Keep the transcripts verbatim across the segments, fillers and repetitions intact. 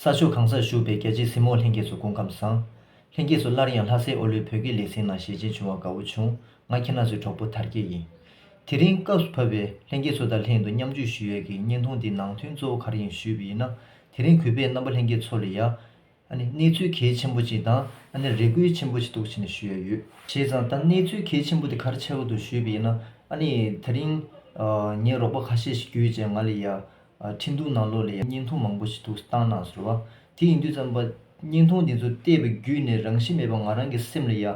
ས་ཕྱོགས་གང་སར་བཞུགས་པའི་རྒྱ་ཆེའི་གཟིགས་མོ་ལྷན་རྒྱས་ཚོ་སྐུ་ཁམས་བཟང་། ལྷན་རྒྱས་ཚོ་སླར་ཡང་ལྷ་སའི་ཨོ་ལོའི་བོད་སྐད་ལེ་ཚན་ནང་ཞལ་མཇལ་བྱུང་བར་དགའ་བོ་བྱུང་། ང་ཁྱེད་རང་ཚོའི་གྲོགས་པོ་དར་རྒྱས་ཡིན། དེ་རིང་སྐབས་སུ་བབས་པའི་ལྷན་རྒྱས་ཚོ་དང་ལྷན་དུ་མཉམ་སྤྱོད་ཞུ་ཡས་ཀྱི་བརྙན་ཐུང་འདིའི་ནང་དོན་གཙོ་བོ་ག་རེ་ཡིན་ཞུས་པ་ཡིན་ན། དེ་རིང་གུས་པས་རྣམ་པ་ལྷན་རྒྱས་ཚོ་ལ་ཡ། ཨ་ནི་གནས་ཚུལ་གལ་ཆེན་པོ་ཅིག་དང་ཨ་ནི་རེ་སྐུལ་ཆེན་པོ་ཅིག་འདུག་ཟེར་ནས་ཞུ་ཡ་ཡོད། བྱས་ཙང་ད་གནས་ཚུལ་གལ་ཆེན་པོ་དེ་ག་རེ་ཆགས་ཀྱི་འདུག་ཞུས་པ་ཡིན་ན། ཨ་ནི་དེ་རིང་ཨ་ངའི་རོགས་པ་ཁ་ཤས་ཤིག་བརྒྱུད་བྱས་ང་ལ་ཡ། ཨ་འཕྲིན་ཐུང་ནང་ལོགས་ལ་ཡ་བརྙན་ཐུང་མང་པོ་ཞིག་འདུག་བཏང་གནང་ཟེར་བ། དེ་ཡིན་དུས་ཙམ་པ་བརྙན་ཐུང་འདི་ཚོ་བལྟས་པའི་བརྒྱུད་ནས་རང་བཞིན་མེད་པ་ང་རང་གི་སེམས་ལ་ཡ།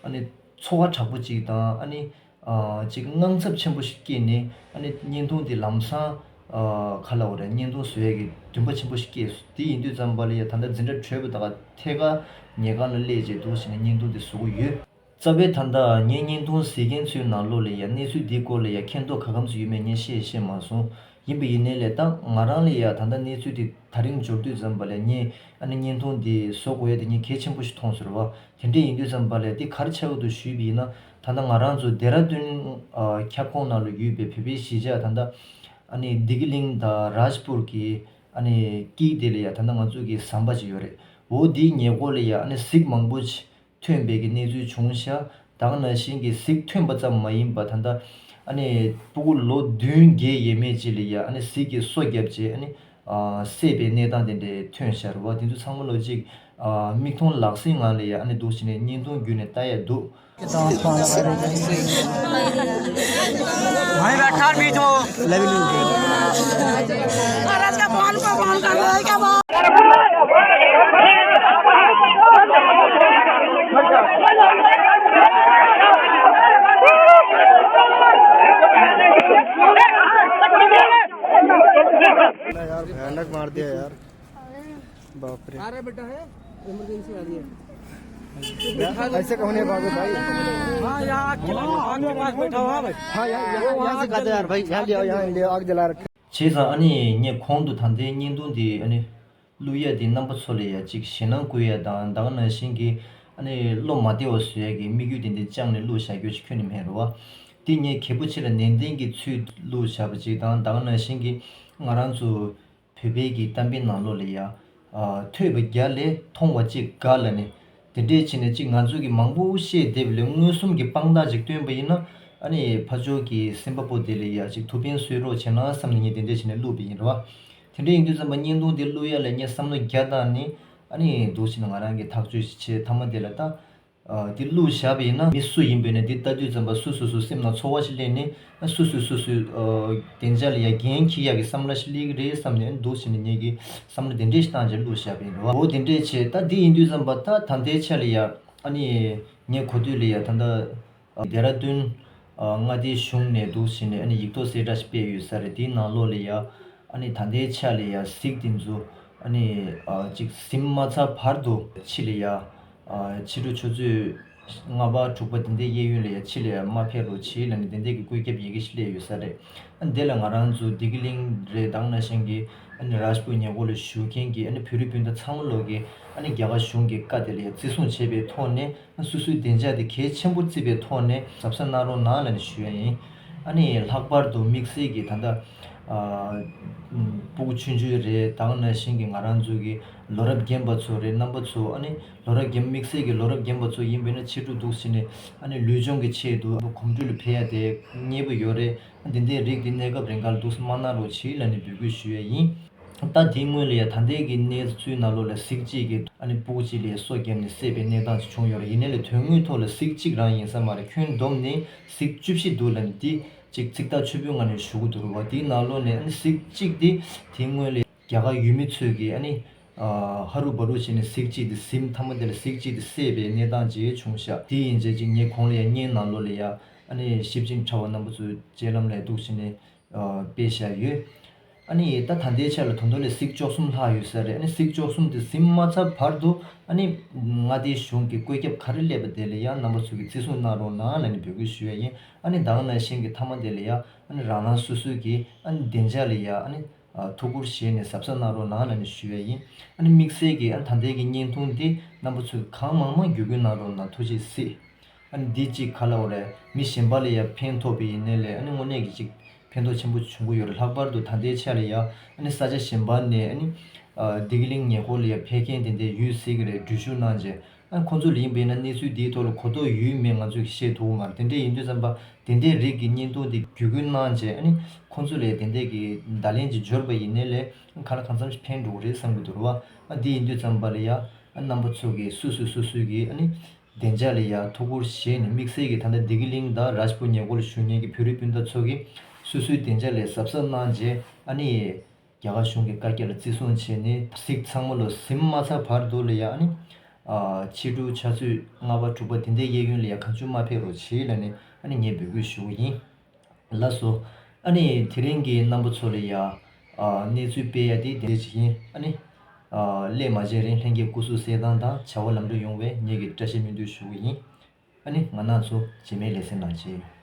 ཨ་ནི་ཚོར་བ་དྲག་པོ་ཅིག་དང་ཨ་ནི། ཨ་ཅིག་དངངས་འཚབ་ཆེན་པོ་ཞིག་སྐྱེས་ནས་ཨ་ནི་བརྙན་ཐུང་འདི་ལམ་སང་ཨ་ག་ལབ་དགོས་རེད། བརྙན་ཐུང་བཟོ་ཡས་ཀྱི་འདུན་པ་ཆེན་པོ་ཞིག་སྐྱེས་སོང་། དེ་ཡིན་དུས་ཙམ་པ་ལ་ཡ་ད་ལྟ་འཛིན་གྲྭ་གྲོལ་བ་ད་ག་ཐད་ཀར་ཉལ་ཁང་ལ་སླེབས་བྱས་འདུག་ཟེར་ནས་བརྙན་ཐུང་འདི་བཟོ་གི་ཡོད། རྩ་བའི་ད་ལྟ་ངས་བརྙན་ཐུང་གཟིགས་མཁན་ཚོའི་ནང་ལོགས་ལ་ཡ་གནས་ཚུལ་འདིའི་སྐོར་ལ་ཡ་མཁྱེན་རྟོགས་ག་གམ་ཚོད་ཡོད་མེད་ངས་ཤེས་ཤེས་མ་སོང་། ཡིན་པ་ཡིན་ནའི་ལས་ད་ང་རང་ལ་ཡ་ད་ལྟ་གནས་ཚུལ་དེ་ད་རིང་འབྱོར་དུས་ཙམ་པ་ལས་ངས་ཨ་ནི་བརྙན་ཐུང་འདི་བཟོ་དགོས་ཡ་དེ་ངས་གལ་ཆེན་པོ་ཞིག་མཐོང་ཟེར་བ། དེ་འདྲས་ཡིན་དུས་ཙམ་པ་ལས་དེ་ག་རེ་ཆགས་ཀྱི་འདུག་ཞུས་པ་ཡིན་ན། ད་ལྟ་ང་རང་ཚོ་ལྡེ་ར་ལྡུན་ཨ་ཁྱབ་ཁོངས་ནང་ལ་ཡོད་པའི་བོད་པའི་གཞིས་ཆགས་ད་ལྟ་ཨ་ནི་བདེ་སྐྱིད་གླིང་དང་རཱཇ་པུར་གྱི་ཨ་ནི་དཀྱིལ་དེ་ལ་ཡ་ད་ལྟ་ང་ཚོ་གི་ཟམ་པ་ཅིག་ཡོད་རེད། འོ་དེའི་ཉེ་འཁོར་ལ་ཡ་ཨ་ནི་གཟིག་མང་པོ་ཅིག་ཐོན་པའི་གི་གནས་ཚུལ་བྱུང་ཤག་ད་ག་ནང་བཞིན་གྱི་གཟིག་ཐོན་པ་ཙམ་མ་ཡིན་པ་ད་ལྟ་ཨ་ནི་སྤུ་གུ་ལོ་བདུན་བརྒྱད་ཡས་མས་ཅིག་ལ་ཡ་ཨ་ནི་གཟིག་གིས་སོ་བརྒྱབ་བྱས་ཨ་ནི་ཨ་བསད་པའི་གནས་སྟངས་དེ་འདྲས་ཐོན་ཤག་རེད་བ། དེ་ཚོ་ཚང་མ་ལོ་གཅིག་ཨ་མིག་མཐོང་ལག་ཟིན་ངང་ལ་ཡ་ཨ་ནི་འདུག་བྱས་ནས་བརྙན་ཐུང་བརྒྱུད་ནས་ལྟ་ཡ་འདུག यार, भयानक मार दिया यार। बाप रे। आ रहा है बेटा, है, इमरजेंसी आ रही है। ऐसे कहने भागो भाई। हाँ, यहाँ आग के पास, आग के पास बैठा हुआ है भाई। हाँ, यहाँ, यहाँ, यहाँ से कहते हैं यार भाई, यहाँ ले आओ, यहाँ ले आओ, आग जला रखे। བྱས་ཙང་ཨ་ནི་ངས་གོང་དུ་ད་ལྟའི་བརྙན་ཐུང་འདི་ཨ་ནི་བླུག་ཡ་འདི་རྣམ་པ་ཚོ་ལ་ཡ་གཅིག་ཞེད་སྣང་སྐུལ་ཡ་དང་ད་ག་ནང་བཞིན་གྱི་ཨ་ནི་བློ་མ་བདེ་བ་བཟོ་ཡ་གི་དམིགས་ཡུལ་དེ་འདི་བཅངས་ནས་བླུག་བཞག་རྒྱུ་ཅིག་ཁྱོན་ནས་མེད་རེད་བ། འདི་ངས་གལ་པོ་ཆེ་ལ་ནན་ཏན་གྱི་ཚུལ་བླུག་བཞག་པ་ཅིག་དང་ད་ག་ནང་བཞིན་གྱི་ང་རང་ཚོ་བོད་པའི་གི་གཏམ་དཔེ་ནང་ལོགས་ལ་ཡ། ཨ་ཐོས་པ་བརྒྱ་ལས་མཐོང་བ་གཅིག་དགའ་ལབ་ནས། དེ་འདྲས་བྱས་ནས་གཅིག་ང་ཚོ་གི་མང་པོ་བཤད་བསྡད་པ་ལས་མངོན་སུམ་གྱི་དཔང་རྟགས་ཅིག་སྟོན་པ་ཡིན་ན། ཨ་ནི་ཕར་ཕྱོགས་ཀྱི་སེམས་པ་པོ་དེ་ལ་ཡ་གཅིག་ཐུགས་ཕན་གསོས་རོགས་བྱས་ན་བསམ་ནས་ངས་དེ་འདྲས་བྱས་ནས་བླུགས་པ་ཡིན་རེད་བ། དེ་འདྲས་ཡིན་དུས་ཙམ་པ་བརྙན་ཐུང་དེ་བླུགས་ཡ་ལ་ངས་བསམ་བློ་བརྒྱ་བཏང་ནས་ཨ་ནི་འདུག་བྱས་ན་ང་རང་གི་ཐག་གཅོད་ཞིག་བྱས་མཐའ་མ་དེ་ལ་ད། ཨ་དེ་བླུགས་བཞག་པ་ཡིན་ན་མི་སུ་ཡིན་པའི་ནས་འདི་ལྟ་དུས་ཙམ་པ་སུ་སུ་སུ་སེམས་ནང་ཚོར་བ་ཞིག་སླེབས་ནས་ཨ་སུ་སུ་སུ་སུ་ཨ་བདེ་འཇགས་ལ་ཡ་འགན་འཁྱེར་ཡག་གི་བསམ་བློ་ཞིག་སླེབས་ཀྱི་རེད་བསམ་ནས་འདུག་བྱས་ནས་ངེད་ཀྱིས་བསམ་བློ་དེ་འདྲས་ཞིག་བཏང་བྱས་བླུགས་བཞག་པ་ཡིན་རེད་བ། འོ་དེ་འདྲས་བྱས་ད་འདི་ཡིན་དུས་ཙམ་པ་ད་ད་ལྟའི་ཆ་ལ་ཡ་ཨ་ནི་ངས་གོ་དུས་ལ་ཡ་ད་ལྟ་ལྡེ་ར་ལྡུན་མངའ་སྡེའི་གཞུང་ནས་འདུག་བྱས་ནས་ཨ་ནི་ཡིག་ཐོག་གསལ་བསྒྲགས་ཤིག་སྤེལ་ཡོད་ས་རེད། དེའི་ནང་ལོགས་ལ་ཡ། ཨ་ནི་ད་ལྟའི་ཆ་ལ་ཡ་གཟིག་དེ་ཚོ་ཨ་ནི་ཨ་ཅིག་ཟིན་མ་ཚར་བར་དུ་ཕྱི་ལ་ཡ་ཨ་ཕྱི་དྲོ་ཆུ་ཚོད་ལྔ་པ་དྲུག་པ་དེ་འདྲའི་གཡས་གཡོན་ལ་ཡ་ཕྱི་ལ་ཡ་མ་ཕེབས་རོགས་བྱེད་ལབ་ནས་དེ་འདྲའི་གི་བཀོད་ཁྱབ་ཡི་གེ་ཞིག་སླེབས་ཡོད་ས་རེད། ཨ་ནི་དེ་ལ་ང་རང་ཚོ་བདེ་སྐྱིད་གླིང་རེད་ད་ག་ནང་བཞིན་གྱི་ཨ་ནི་རཱཇ་པུར་ཉེ་འཁོར་ལ་བཞུགས་མཁན་གྱི་ཨ་ནི་བོད་རིགས་སྤུན་ཟླ་ཚང་མ་ལོག་གིས་ཨ་ནི་རྒྱ་གར་གཞུང་གི་བཀའ་དེ་ལ་ཡ་བརྩི་སྲུང་བྱས་པའི་ཐོག་ནས། སོ་སོའི་བདེ་འཇགས་དེ་གལ་ཆེན་པོ་བརྩིས་པའི་ཐོག་ནས་གཟབ་གཟབ་གནང་རོགས་གནང་ལབ་ནས་ཞུ་ཡ་ཡིན། ཨ་ནི་ལྷག་པར་དུ་དམིགས་བསལ་གྱི་ད་ལྟ་ཨ་སྤུ་གུ་ཆུང་ཆུང་རེད་ད་ག་ནང་བཞིན་གྱི་ང་རང་ཚོ་གི་ལོ་རབས་རྒན་པ་ཚོ་རེད་རྣམ་པ་ཚོ་ཨ་ནི་ལོ་རབས་རྒན་དམིགས་བསལ་གྱི་ལོ་རབས་རྒན་པ་ཚོ་ཡིན་པས་ན་ཕྱི་དྲོ་འདུག་ཟེར་ནས་ཨ་ནི་ལུས་སྦྱོང་གི་ཆེད་དུ་གོམ་བགྲོད་ལ་ཕེབས་ཡ་དེ་མཉེས་པོ་ཡོད་རེད། འདི་འདྲའི་རིགས་འདི་གནས་སྐབས་རིང་ག་ལ་འདུག་སེ་མ་གནང་རོགས་བྱེད་ལབ་ནས་འབོད་སྐུལ་ཞུ་ཡ་ཡིན། ད་དེའི་སྔོན་ལ་ཡ་ད་ལྟའི་གི་གནས་ཚུལ་ནང་ལོགས་ལ་གཟིག་གཅིག་གིས་ཨ་ནི་སྤུ་གུ་གཅིག་ལ་ཡ་སོ་བརྒྱབ་ནས་བསད་པའི་གནས་སྟངས་ཅིག་བྱུང་ཡོད་རེད། ཡིན་ནའི་ལས་དོན་དངོས་ཐོག་ལ་གཟིག་གཅིག་རང་ཡིན་ས་མ་རེད། ཁྱོན་བསྡོམས་ནས་གཟིག་བཅུ་བཞི་འདུག་ལབ་ནས་འདི་ཅིག་ཚིག་ཐག་ཆོད་པོའི་ངང་ནས་ཞུ་གི་འདུག་རེད་བ། དེའི་ནང་ལོགས་ནས་ཨ་ནི་གཟིག་གཅིག་འདི་དེའི་སྔོན་ལ་རྒྱ་གར་ཡུལ་མི་ཚོས་ཀྱིས་ཨ་ནི་ཨ་ཧ་རུ་བ་རུ་བྱས་ནས་གཟིག་གཅིག་འདི་ཟིན་མཐའ་མ་དེ་ལ་གཟིག་གཅིག་འདི་བསད་པའི་གནས་སྟངས་ཅིག་བྱུང་ཤག་དེ་ཡིན་ཚེ་ཅིག་ངས་གོང་ལ་ཡ་བརྙན་ནང་ལོགས་ལ་ཡ་ཨ་ནི་ཞིབ་ཅིང་ཕྲ་བ་རྣམ་པ་ཚོའི་སྤྱན་ལམ་ལ་འདུག་བྱས་ནས། ཨ་སྤེལ་བཞག་ཡོད། ཨ་ནི་ད་ད་ལྟའི་ཆ་ལ་ད་དུང་ལས་གཟིག་བཅུ་གསུམ་ལྷག་ཡོད་ས་རེད། ཨ་ནི་གཟིག་བཅུ་གསུམ་དེ་ཟིན་མ་ཚར་བར་དུ་ཨ་ནི་མངའ་སྡེའི་གཞུང་གི་བཀོད་ཁྱབ་ག་རེ་སླེབས་པ་དེ་ལ་ཡང་རྣམ་པ་ཚོ་གིས་བརྩི་སྲུང་གནང་རོགས་གནང་ལབ་ནས་འབོད་སྐུལ་ཞུ་ཡ་ཡིན། ཨ་ནི་ད་ག་ནང་བཞིན་གྱི་མཐའ་མ་དེ་ལ་ཡང་ཨ་ནི་རང་རང་སོ་སོའི་གི་ཨ་ནི་བདེ་འཇགས་ལ་ཡང་ཨ་ནི་ཐུགས་ཁུར་བཞེས་ནས་གཟབ་གཟབ་གནང་རོགས་གནང་ལབ་ནས་ཞུ་ཡ་ཡིན། ཨ་ནི་དམིགས་བསལ་གྱི་ཨ་ནི་ད་ལྟའི་གི་བརྙན་ཐུང་འདི་རྣམ་པ་ཚོས་གང་མང་མང་བརྒྱུད་སྐུལ་གནང་རོགས་གནང་། ཐུགས་རྗེ་གཟིགས། ཨ་ནི་འདི་གཅིག་ག་ལབ་དགོས་རེད། མི་གཞན་པ་ལ་ཡང་ཕན་ཐོགས་པ་ཡིན་ནའི་ལས་ཨ་ནི་དངོས་གནས་ཀྱི་གཅིག་ཕན་ཐོགས་ཆེན་པོ་བྱུང་གི་ཡོད་རེད། ལྷག་པར་དུ་ད་ལྟའི་ཆ་ལ་ཡང་ཨ་ནི་ས་ཆ་གཞན་པ་ནས་ཨ་ནི་ བདེ་སྐྱིད་གླིང་ཉེ་འཁོར་ལ་ཡ་ཕེབས་མཁན་དེ་འདྲ་ཡོད་སྲིད་ཀྱི་རེད། འགྲུལ་བཞུད་གནང་བྱས། ཨ་ཁོང་ཚོ་ལ་ཡིན་པ་ཡིན་ན་གནས་ཚུལ་འདིའི་ཐོག་ལ་གོ་རྟོགས་ཡོད་མེད་ང་ཚོས་ཤེས་ཐུབ་ཀྱི་མ་རེད། དེ་འདྲ་ཡིན་དུས་ཙམ་པ་དེ་འདྲའི་རིགས་ཀྱི་བརྙན་ཐུང་དེ་བརྒྱུད་སྐུལ་གནང་བྱས། ཨ་ནི་ཁོང་ཚོ་ལ་དེ་འདྲའི་གི་བརྡ་ལན་ཅིག་འབྱོར་བ་ཡིན་ནའི་ལས་གང་ལ་གང་འཚམ་ཞིག་ཕན་འགྲོ་གི་རེད་བསམ་གྱི་འདུག་རེད་བ། ཨ་འདི་ཡིན་དུས་ཙམ་པ་ལ་ཡ་ཨ་རྣམ་པ་ཚོ་གི་སོ་སོས་སོ་སོའི་གི་ཨ་ནི་བདེ་འཇགས་ལ་ཡ་ཐུགས་ཁུར་བཞེས་ནས། དམིགས་བསལ་གྱི་ད་ལྟ་བདེ་སྐྱིད་གླིང་དང་རཱཇ་པུར་ཉེ་འཁོར་ལ་བཞུགས་མཁན་གྱི་བོད་རིགས་སྤུན་ཟླ་ཚོ་གིས་སོ་སོའི་བདེ་འཇགས་ལ་གཟབ་གཟབ་གནང་བྱས། ཨ་ནི་རྒྱ་གར་གཞུང་གི་བཀའ་རྒྱ་ལ་བརྩི་སྲུང་བྱས་ནས། གཟིགས་ཚང་མ་ལོ་གཟིམ་མ་ཚར་བར་དུ་ལ་ཡ་ཨ་ནི་ཨ་ཕྱི་དྲོ་ཆུ་ཚོད་ལྔ་པ་དྲུག་པ་དེ་འདྲའི་གཡས་གཡོན་ལ་ཡ་གང་བྱུང་མ་ཕེབས་རོགས་བྱེད་ལབ་ནས་ཨ་ནི་ངས་འབོད་སྐུལ་ཞུ་གི་ཡིན། ལགས་སོ། ཨ་ནི་དེ་རིང་གི་རྣམ་པ་ཚོ་ལ་ཡ་ཨ་གནས་ཚུལ་སྤེལ་ཡ་དེ་དེ་འདྲ་ཅིག་ཡིན། ཨ་ནི་ཨ་སླེབས་མ་བྱས་རིང་ལྷན་རྒྱས་སྐུ་གཟུགས་གསལ་ཐང་དང་བྱ་བ་ལམ་འགྲོ་ཡོང་བའི་ངེད་ཀྱིས་བཀྲ་ཤིས་སྨོན་འདུན་ཞུ་གི་ཡིན། ཨ་ནི་ང་རང་ཚོ་རྗེས་མའི་ལེ་ཚན་ནང་མཇལ།